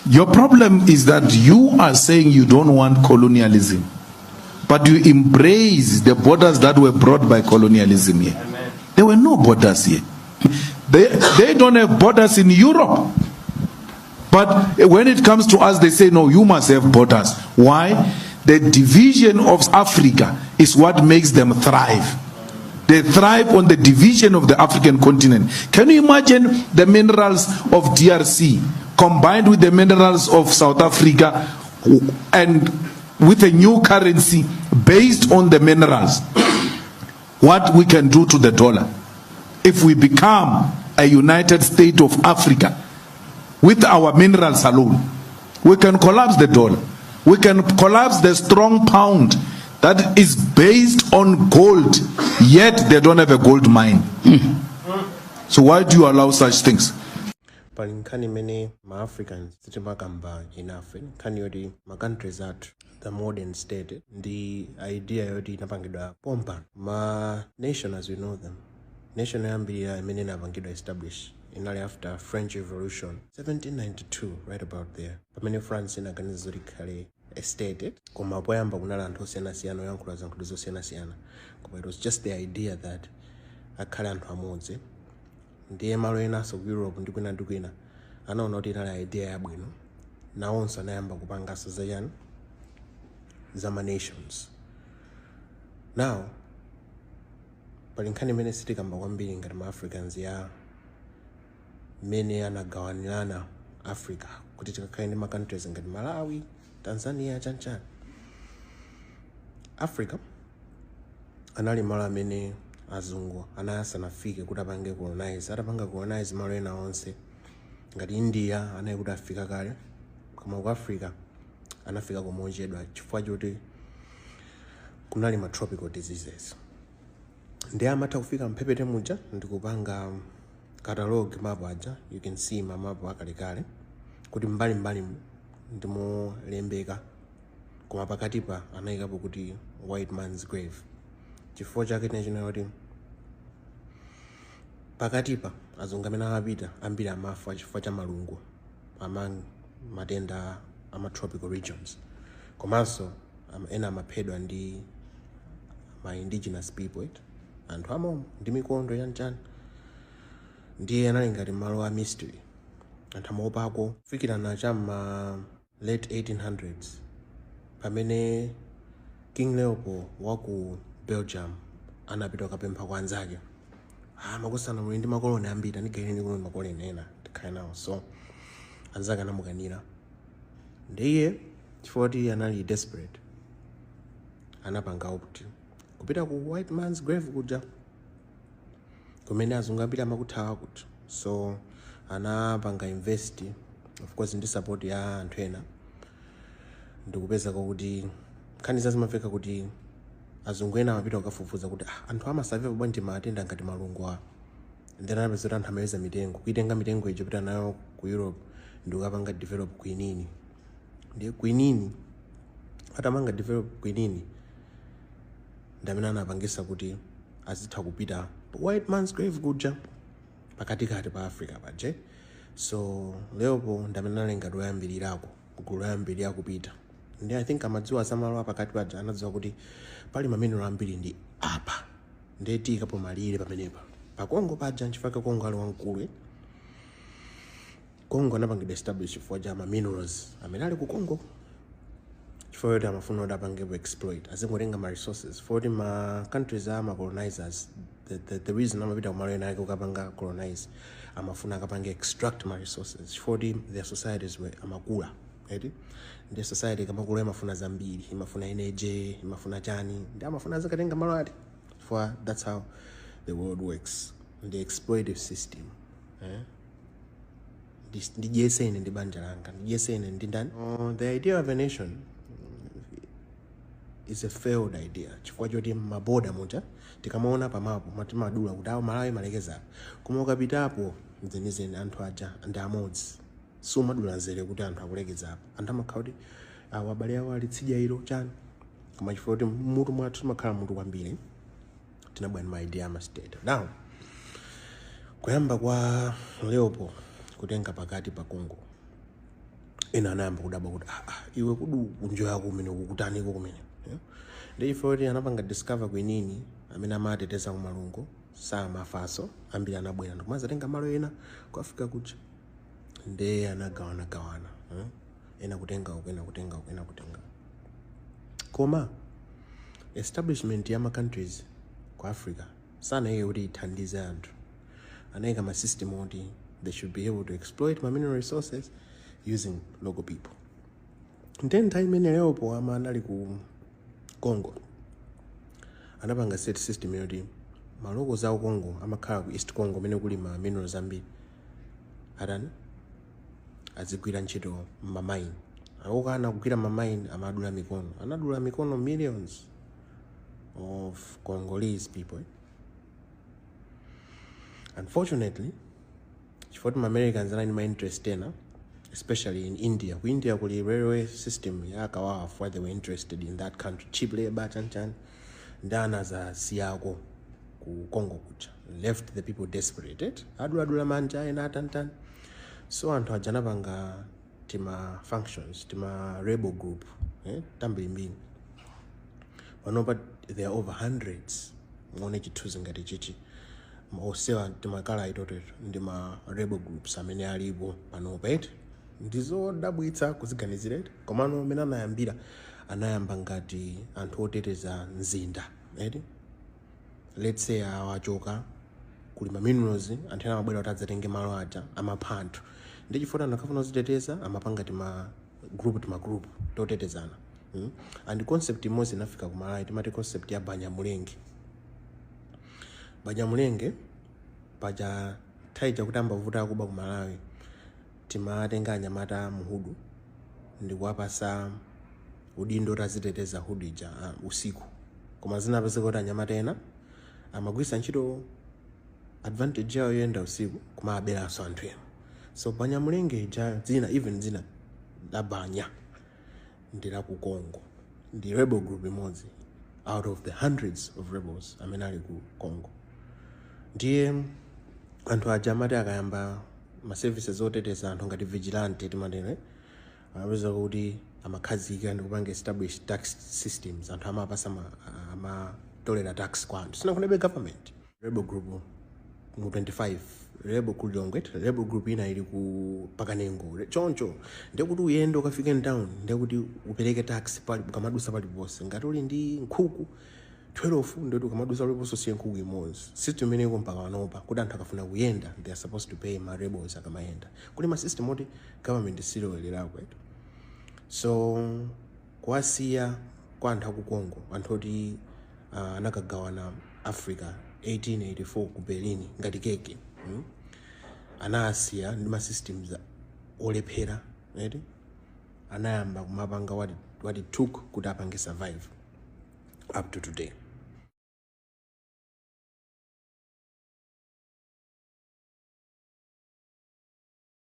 Your problem is that you are saying you don't want colonialism, but you embrace the borders that were brought by colonialism here. There were no borders here. They don't have borders in Europe. But when it comes to us, they say, "No, you must have borders." Why? The division of Africa is what makes them thrive. They thrive on the division of the African continent. Can you imagine the minerals of DRC combined with the minerals of South Africa and with a new currency based on the minerals? What we can do to the dollar if we become a united state of Africa with our minerals alone? We can collapse the dollar. We can collapse the strong pound that is based on gold, yet they don't have a gold mine. So why do you allow such things? Pali nkhani imene ma Africans sitimakamba enough, nkhani yoti ma countries athu, the modern state, ndi idea yoti inapangidwa pompa. Ma nation as we know them, nation yoyambirira imene inapangidwa establish inali after French Revolution, 1792, right about there, pamene France inaganiza zoti ikhale a state. Koma poyamba kunali anthu osiyanasiyana oyankhula ziyankhulo zosiyanasiyana, koma it was just the idea that akhale anthu amodzi. Ndiye malo enanso ku Europe ndi kwina ndi kwina anaona kuti inali idea yabwino, nawonso anayamba kupanganso zachani, zama nations. Now pali nkhani imene sitikamba kwambiri ngati ma Africans, ya mmene anagawanirana Africa kuti tikakhale ndi ma countries ngati Malawi, Tanzania, chanchani. Africa anali malo amene azungu anali asanafike kuti apange colonize. Atapanga colonize malo ena onse ngati India, anali kuti afika kale, koma ku Africa anafika komochedwa chifukwa choti kunali ma tropical diseases. Ndiye amatha kufika mphepete muja ndikupanga catalog map aja. You can see mamapu akalekale kuti mbalimbali ndimolembeka, koma pakatipa anayikapo kuti "white man's grave". Chifukwa chake tinachina kuti pakatipa azungu amene amapita ambiri amafa chifukwa cha malungo, among matenda ama tropical regions, komanso ena amaphedwa ndi ma indigenous people, it anthu amomo ndi mikondo chanchani. Ndiye anali ngati malo a mystery, anthu amaopako kufikirana cham'ma late 1800s, pamene King Leopold wa ku Belgium anapita kukapempha kwa anzake, "Ah, makosana, muli ndi makoloni ambiri, andigaireni kuno makoloni ena tikhale nawo." So anzake anamukanira. Ndiye chifukwa kuti anali desperate, anapanga opt kupita ku white man's grave kuja kumene azungu ambiri amakuthawa kuti. So anapanga invest, of course ndi support ya anthu ena, ndikupeza kuti nkhani zazimamveka kuti azungu ena amapita kukafufuza kuti, ah, anthu amasurvive bwanji matenda ngati malungo awa? Then anapeza kuti anthu amayeza mitengo, kuitenga mitengo ijo, pita nayo ku Europe ndikukapanga develop quinine. Ndiye quinine, atamanga develop quinine, ndi amene anapangisa kuti azitha kupita white man's grave kuja pakatikati pa Africa paje. So Leopold ndi amene anali ngati woyambirirako, gulu loyambirira kupita. Ndi I think amadziwa zamalo apakati paja, anadziwa kuti pali mamineral ambiri ndi apa, ndiye tiyikapo malire pamenepa pa Congo paja. Nchifukwa Congo ali wamkulu, eh? Congo anapangidwa establish chifukwa cha ma minerals amene ali ku Congo, chifukwa choti amafuna kuti apangepo exploit, azingotenga ma resources for ma countries a ma colonizers. The reason amapita kumalo ena ake kukapanga colonize, amafuna akapange extract ma resources chifukwa kuti their societies were amakula eti. Ndi society ikamakula imafuna zambiri, imafuna energy, imafuna chani, ndi amafuna azikatenga malo ati, chifukwa that's how the world works, the exploitive system, eh? Ndidyese ine ndi banja langa, ndidyese ine ndi ndani. Oh, the idea of a nation is a failed idea chifukwa choti maboda muja tikamaona pamapu matimadula kuti awo Malawi malekeza, koma ukapitapo zenizeni anthu aja ndi amodzi. Sumadula nzere kuti anthu akulekeza apa, anthu amakhala kuti awo abale awo ali tsidya ilo chani. Koma chifukwa kuti mutu mwathu timakhala mutu kwambiri, tinabwera ndi ma idea ama state. Now kuyamba kwa Leopold kutenga pakati pa Congo Ena anayamba kudabwa kuti, "Ah, ah, iwe kudu kunjoya kumene kukutaniko kumene?" Yeah? Ndi ife kuti anapanga discover quinine amene amateteza kumalungo samafaso ambiri, anabwera ndikumazatenga malo ena ku Africa kuja. Nde anagawanagawana, eh? Ena kutenga uku, ena kutenga uku, ena kutenga. Koma establishment ya ma countries ku Africa sanayike kuti ithandize anthu, anayika ma system oti they should be able to exploit ma mineral resources using local people. Then nthawi imene Leopold ama anali ku Congo, anapanga set system yoti ma locals aku Congo amakhala ku East Congo umene kuli ma minerals ambiri, atani, azigwira ntchito m'ma mine. Akukana kugwira ma mine, amadula mikono. Anadula mikono millions of Congolese people, eh? Unfortunately, chifukwa ma Americans anali ma interest ena, especially in India. Ku India kuli railway system ya kawawa, for they were interested in that country, cheap labor, chanchan. Ndi anazasiyako ku Congo kuja, left the people desperate, eh? Aduladula manja ena, atantani. So anthu aja anapanga tima functions, tima rebel group, eh? Tambirimbiri. Panopa there are over hundreds. Muone chithunzi ngati chichi, osewa timakala itoteto ndi ma rebel groups amene alipo panopa, eti? Ndizodabwitsa kuziganizira, eti? Komano amene anayambira, anayamba ngati anthu oteteza mzinda, eti? Let's say awachoka kuli ma minerals, anthu ena amabwera kuti adzatenge malo aja, amapha anthu. Ndi chifukwa anthu akafuna kuziteteza, amapanga tima group, tima group totetezana, And concept imodzi inafika ku Malawi, timati concept ya Banyamulenge. Banyamulenge paja nthawi chakuti ambavuta akuba ku Malawi, timatenga anyamata mu hood ndikuwapasa udindo kuti aziteteza hood ija usiku. Koma zinapezeka kuti anyamata ena amagwiritsa ntchito advantage yawo yoyenda usiku kumaberanso anthu ena. So Banyamulenge ija, dzina, even dzina la Banya ndi la ku Congo, ndi rebel group imodzi out of the hundreds of rebels amene ali ku Congo. Ndiye anthu aja amati akayamba ma services oteteza anthu ngati vigilante timatero, amapeza kuti amakhazika ndi kupanga establish tax systems. Anthu amapasa amatolera tax kwa anthu, sinakunebe government. Rebel group mu 25, rebel ku Lilongwe, rebel group ina ili ku Pakanengo. Choncho ndekuti uyende ukafike down, ndekuti upereke tax pali ukamadusa paliponse. Ngati uli ndi nkhuku 12, ndekuti ukamadusa paliponse usiye nkhuku imodzi. System imeneko mpaka panopa, kuti anthu akafuna kuyenda, they are supposed to pay ma rebels akamayenda. Kuli ma system oti government silowererako, eti? So kuwasiya kwa anthu aku Congo, anthu oti anakagawana Africa 1884 ku Berlin ngati keke, Anasiya ndi ma systems olephera, eti? Anayamba kumapanga what it took kuti apange survive up to today.